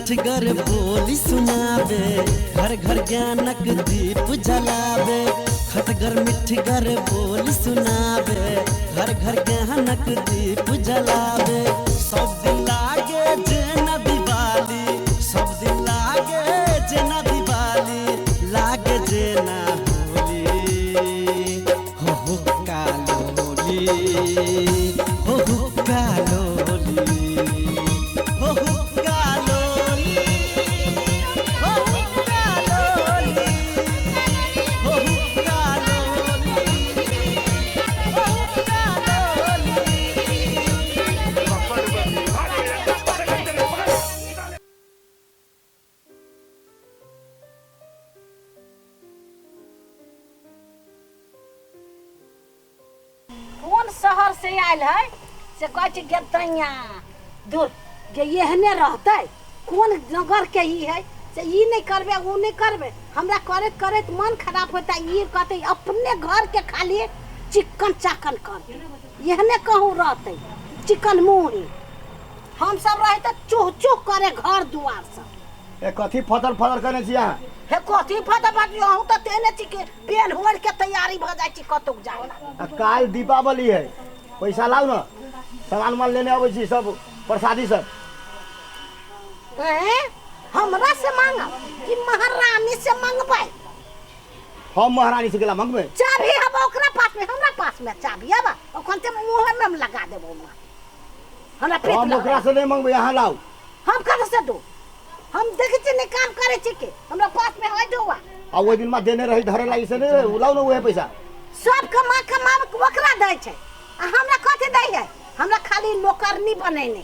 मिठगर बोली सुनाबे, घर घर ज्ञानक दीप जलाबे। खटगर मिठगर बोली सुनाबे, घर घर ज्ञानक दीप जलाबे। सब दिन लागे जेना दिवाली, सब दिन लागे जेना दिवाली, लागे जेना होली। हो हो कालोली, हो हो कालोली, हो हो कालोली, हो हो कालोली, हो हो कालोली, हो हो कालोली। कोन शहर से आयल है से कहै छै गेतैया दूर जे एहने रहतै। कोन नगर के ई है से ई नहि करबै ओ नहि करबै। हमरा करैत करैत मन खराब होता। ई कहतै अपने घर के खाली चिकन चाकन कर, एहने कहूँ रहतै चिकन मुँह। हम सब रहे तऽ चूह चूह करे घर दुआर सब। ए कथी फदर फदर करने छी अहाँ? हे कथी फदर फदर, अहूँ तऽ तेने छी कि पेन होड़ के तैयारी भऽ जाइ छी कतौ जाय ला। आ काल्हि दीपावली है, पैसा लाउ ने, सामान उमान लेने अबै छी सब प्रसादी सब। हैं? हमरा से मांगब कि महारानी से मांगबै? हम महारानी से गेला मंगबै? चाभी हब ओकरा पास में, हमरा पास में चाभी हब। ओखन ते मुंह में हम लगा देबो। हमरा पेट हम ओकरा से नहीं मंगबै, अहाँ लाउ। हम कतऽ से दू? हम देखै छियै नहि काम करै छी के हमरा पास में है ढौआ। आ ओहि दिन में देने रही धरे लागी से नहीं, उ लाउ ने उहे पैसा। सब कमा कमा ओकरा दै छै आ हमरा कथी दै है? हमरा खाली नौकरनी बनेने।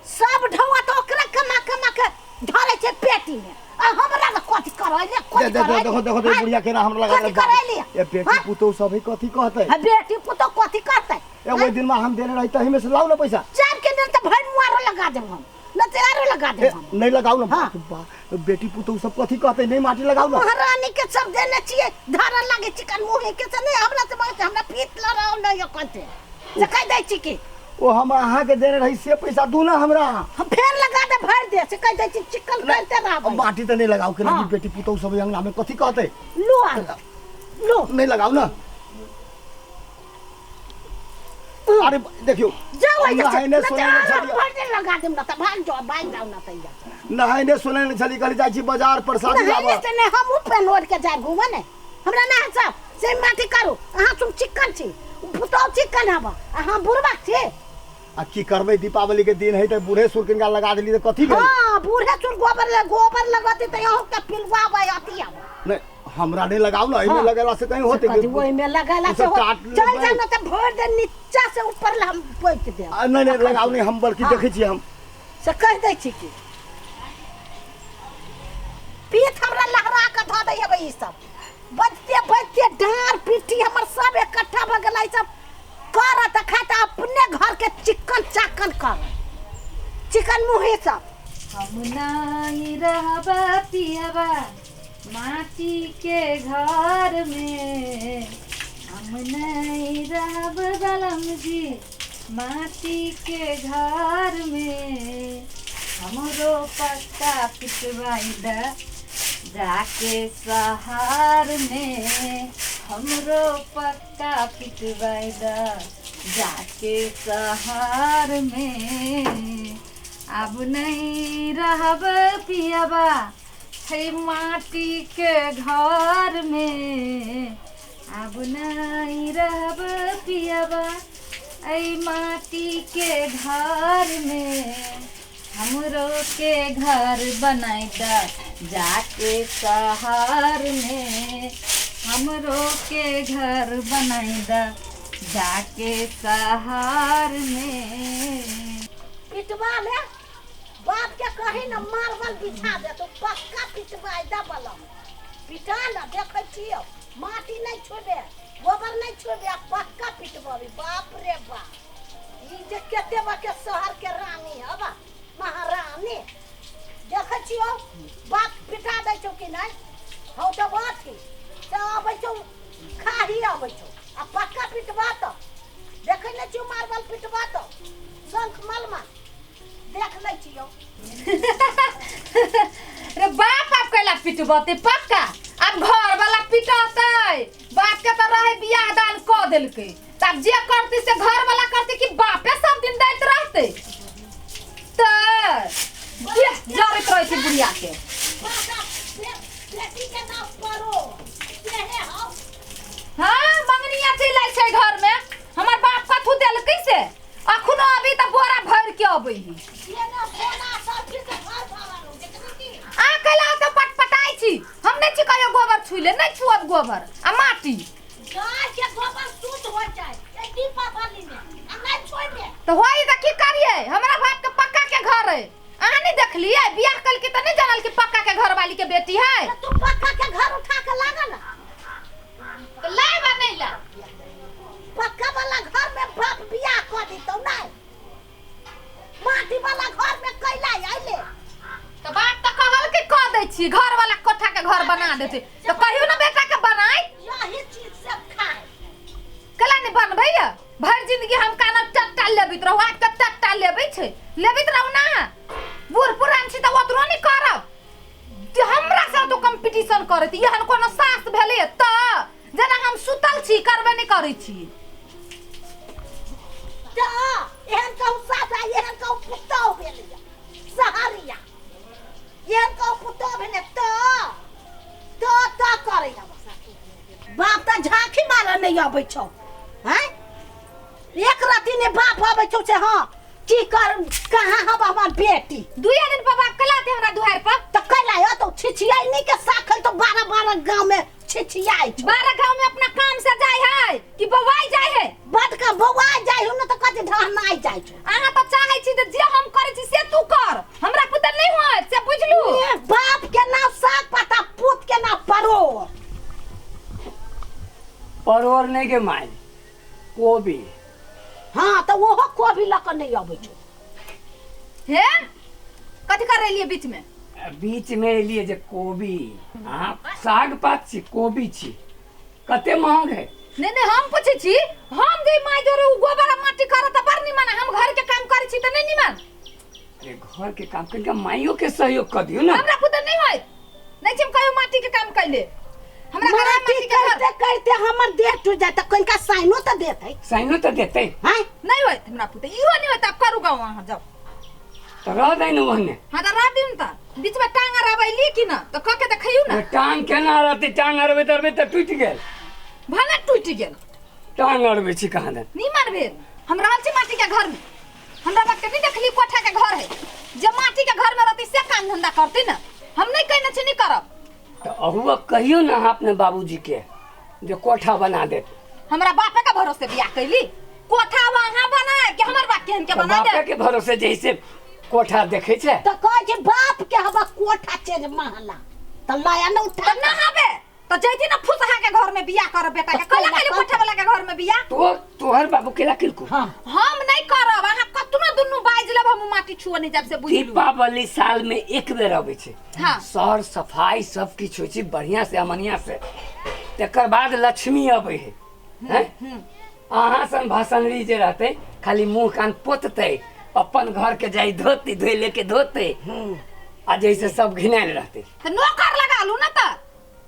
सब ढौआ तऽ ओकरा कमा कमा के धरै छै पेटी में आ हमरा ने कथी करै ले, कथी देखो करै? देखो देखो देखो बुढ़िया केना हमरा लगा। कथी करै ले? ए बेटी पुतोह सब है कथी कहतै? हाँ, बेटी पुतोह कथी कहतै? ए ओहि दिन में हम देने रही तही में से लाउ ने पैसा। चाप के देल तऽ भरि मुँह आरो लगा देब हम, न तऽ आरो लगा देब हम। नहीं लगाउ ने। हाँ। बेटी पुतोह सब कथी कहतै? नहीं माटी लगाउ ने। महारानी के सब देने छियै धरऽ लागे चिकन मुँह के से नहीं हमरा से मांगे, हमरा पीत लड़ाओ नहीं कथी से कहि दै छी कि ओ हम अहाँ के देने रही से पैसा दू ना हमरा। हम फेर लगा दे भरि दे से कहि दै छी चिकन करते रहबै। माटी तऽ नहीं लगाउ के। हाँ। बेटी पुतोह सब अंगना में कथी कहतै? लो आ लो। नहीं लगाउ ना। अरे देखियो जाओ ऐसे। नहायने सोनायने छली। भरि दे लगा देम ना तऽ भाग जाओ, भाग जाओ ना तऽ जा। नहायने सोनायने छली, कहली जाइ छी बाजार प्रसादी नहायने लाबऽ। से नहि, हमहूँ पेन ओढ़ के जाय घूमऽ ने। हमरा ना सब से माटी करू। अहाँ सब चिकन छी, पुतहु चिकन हब, अहाँ बुढ़बा छी। आ की करबै, दीपावली के दिन है तऽ बूढ़े सुर किनका लगा देली तऽ कथी भेल? हाँ, बूढ़े सुर गोबर गोबर लगते तऽ अहूँ के पिलुआबै अथी आबै। नहीं हमरा नहीं लगाउ ना, एहिमे हाँ। लगेला से कहीं होते? कथी ओहिमे लगेला से सब काट चल लेबै। जा ना तऽ भरि दे नीचा से ऊपर ला हम पोति देब। आ, नहीं नहीं लगाउ नहीं हम, बल्कि हाँ। देखै छी हम। से कहि दै छी कि पीठ हमरा लहरा कऽ धऽ दै हेबै। ई सब बजते बजते डाँर पिट्ठी हमर सब इकट्ठा भऽ गेलै। सब करत खात अपने घर के चिकन चाकन कर चिकन मुँहे सब। हम नहीं रहबा पियबा माटी के घर में, हम नहीं रहब बलम जी माटी के घर में। हमरो पक्का पिटवाई द जाके शहर में, हमरो पक्का पिटवाई द जाके शहर में। अब नहीं रहब पियबा है माटी के घर में, अब नहीं रहब पियबा ऐ माटी के घर में। हमरो के घर बनाई द जाके शहर में, हमरो के घर बनाई द जाके शहर में। पिटवा ले बाप के कही न मार्बल बिछा दे तो पक्का पिटवा दे बलम पिटा न। देखै छियौ माटी नहीं छुबे, गोबर नहीं छुबे, आ पक्का पिटबी। बाप रे बाप, ई जे कते बा के शहर के रानी हबा महारानी। देखै छियौ बाप पिटा दै छौ कि नहि? हौ तऽ अथी से अबै छौ खाही अबै छौ आ पक्का पिटबा। तऽ देखै नहि छियौ मार्बल पिटबा तऽ शंख मलमा देख लै छियौ। रे बाप आप कैला पिटबते पक्का अब घर वाला पिटतै। बाप के तो रहे बियाह दान क देलकै, तब जे करती से घर वाला करती कि बापे सब दिन दैत रहते। त जरैत रहै छै बुढ़िया के। बेटी के नाम परो सेहे हौ। हाँ मंगनिया चलि आयल छै घर में, हमर बाप कथू देलकै से अखनो अभी त बोरा भर के अबै है। आ कैला त पटपटाइ छी, हम नहि छी कहियो गोबर छुइले, नहि छुअत गोबर आ माटी। गाय के गोबर शुद्ध हो जाए ए दीपावली में, आ नहि छुइबे त होई त की करिए। हमरा बाप के पक्का के घर है, अहाँ नहीं देखलिए बियाह कल के त नहीं जानल कि पक्का के घर वाली के बेटी है। तू पक्का के घर उठा के लागा ना त लाबा नहीं ला, पक्का वाला घर में बाप बियाह कर दितौ नहीं, माटी वाला घर में कैला आइले। त बाप त कहल के क दै छी घर वाला कोठा के घर बना देते, त कहियो ना बेटा के बनाई। यही चीज सब खाए कला नहीं बनबै या भर जिंदगी हम काना टट्टा लेबित रहू, आज के टट्टा लेबै छै लेबित रहू ना, बूढ़ पुरान छी त ओतरो नहीं करब। हमरा से तो कंपटीशन करैत एहन कोनो सास भेलै त जेना हम सुतल छी करबे नहीं करै छी। त एहन कहू सास आ एहन कहू पुतहु भेलै सहरिया, एहन कहू पुतहु भेलै त त त करै। बाप त झांकी मारऽ नहीं अबै छौ हैं, एक राति ने बाप अबै छौ से हाँ की कर कहाँ हम हमर बेटी। दुए दिन पर बाप कला दे हमरा दुहार पर त कैला तो छिछियाई नहीं के साखल तो 12-12 गांव में छिछियाई छौ। 12 गांव में अपना काम से जाय है कि बौआई जाय है? बड का बौआ जाय हो न त कथि ढहनाई जाय छौ। अहाँ त चाहै छी त जे हम करै छी से तू कर, हमरा पुत नहीं होत से बुझलू। बाप के नाम साग पाता पुत के नाम परोर। परोर नहीं के माय कोबी। हाँ तो वो कोबी लक नहीं अबै छौ। हे कथि कर रहलियै बीच में? बीच में एलियै जे कोबी, अहाँ साग पात छी कोबी छी, कते महग है। नहीं नहीं हम पूछै छी, हम जे my जोरे उ गोबर आ माटी करत त बड़ निमन, हम घर के काम करै छी त नहीं निमन। अरे घर के काम कनिका माइयो के सहयोग कर दियौ ना। हमरा पुत नहीं होइत, नहीं छी हम कहियो माटी के काम कैले। हमरा घर माटी करते करते हमर देह टूट जाए त कनिका साइनो त देतै। साइनो त देतै। हैं नहीं होइत हमरा पुत, इहो नहीं होइत। आप करू गाँव अहाँ जाओ त रह दै न ओहने। हाँ त रह दियौ न त बीच में टांग अड़ाबै कि ना त क के देखियौ ना। टांग केना अड़तै? टांग अड़बैत अड़बैत त टूटि गेल। भने टूटि गेल। टांग अड़बै छी कहाँ दन। निमन भेल। हम रहल छी माटी के घर में, हमरा बाप के नहीं देखली कोठा के घर है, जे माटी के घर में रहती से काम धंधा करती ना, हम नहीं कहने छी नहीं करब। त अहुआ कहियो ना अहाँ अपने बाबूजी के जे कोठा बना देत। हमरा बापे के भरोसे बियाह कैली, कोठा वहाँ बनाए कि हमर बाप के हमके बना दे। बापे के भरोसे जैसे कोठा देखे छे त कहै छै बाप के हम कोठा चेज महला त लाया न उठा त ना हबे त जैती ना फुसहा के घर में बियाह करब बेटा के, कैला कैली कोठा वाला के घर में बियाह। तो तोहर बाबू केला किलकू? हां हम नहीं करब, अहाँ कतनो दुन्नू बाजि लेब हम माटी छुअ नहीं जाब से बुझलू। दीपावली साल में एक बेर अबै छै। हां सर सफाई सब किछु होइ छै बढ़िया से अमनिया से, तकर बाद लक्ष्मी अबै है। हैं अहाँ सन भाषणरी जे रहतै खाली मुंह कान पोततै, अपन घर के जाई धोती धोइ लेके धोतै आ जैसे सब घिनायल रहतै। त नौकर लगा लू ना त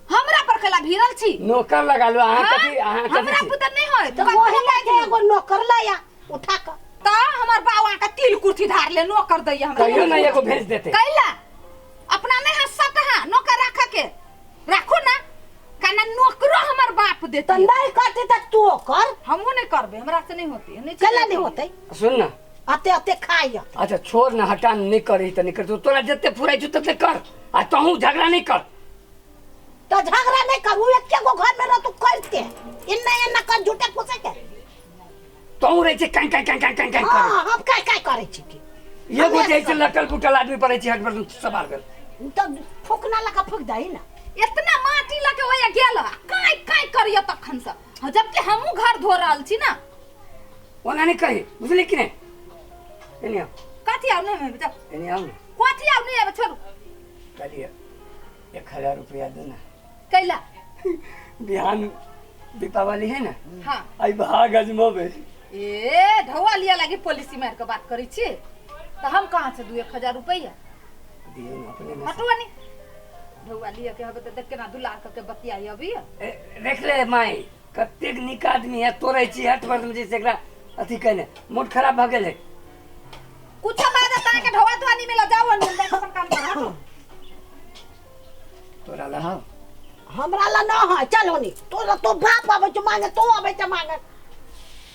हमरा पर कैला भिड़ल छी। नौकर लगा लू अहाँ कथी? अहाँ कथी? हमरा पुत नहीं होय त ओही लगे एगो नौकर लाया उठा क त हमर बाबा के तिल कुर्सी धार ले नौकर दैया हमरा। कहियो ना एगो भेज देते। कैला अपना नहीं है सटहा नौकर राख के राखो ना, काना नौकरो हमर बाप देते। त नहीं करते त तू कर। हमहू नहीं करबे, हमरा से नहीं होती। नहीं कैला नहीं होते? सुन ना अते अते खाइ। अच्छा छोड़ ना, हटा नहीं करही त नहीं कर, तोरा जते फुराइ छौ तते कर आ तहू झगड़ा नहीं कर। तो झगड़ा नहीं करू, एके गो घर में रह तू करते इन्ना इन्ना कर झूठे फूसे के तहू रहै छै काई काई काई काई काई काई। हां हम काई काई करै छी की एगो जैसे लटल पुटल आदमी पड़ै छै हट पर सवार कर त फूकना लगा फूक दही ना। इतना माटी लगे ओया गेल काई काई करियो तखन से, जबकि हमहू घर धो रहल छी ना। ओना नहीं कही बुझली कि नहीं? एनी आओ। कथी आओ? नहीं बेटा एनी आओ। कथी आओ? नहीं आवे छोड़ू। कहलिए 1000 रुपया दो ना। कैला? बिहान दीपावली है ना। हाँ आई भाग अजमबे। ए ढौआ लिया लागी पॉलिसी मार के बात करै छी। तऽ हम कहाँ से दू 1000 रुपैआ? दियौ ने अपने में से। हटुआ नहीं ढौआ लिअ के हबे तऽ देख केना दुलार कऽ के बतियाई अभी। ए, देख ले माई, कतेक नीक आदमी है। तोड़ै छी हट पर जे एकरा अथी केने मूड खराब भऽ गेल है। कुछ बात ताय के ढौआ तो नहीं मिला, जाओ अंदर अपन काम कर, हटो। तोरा ला? हमरा ला न है, चल होनी। तोरा तो बाप आबै छौ मांगे, तू आबै छ मांगे।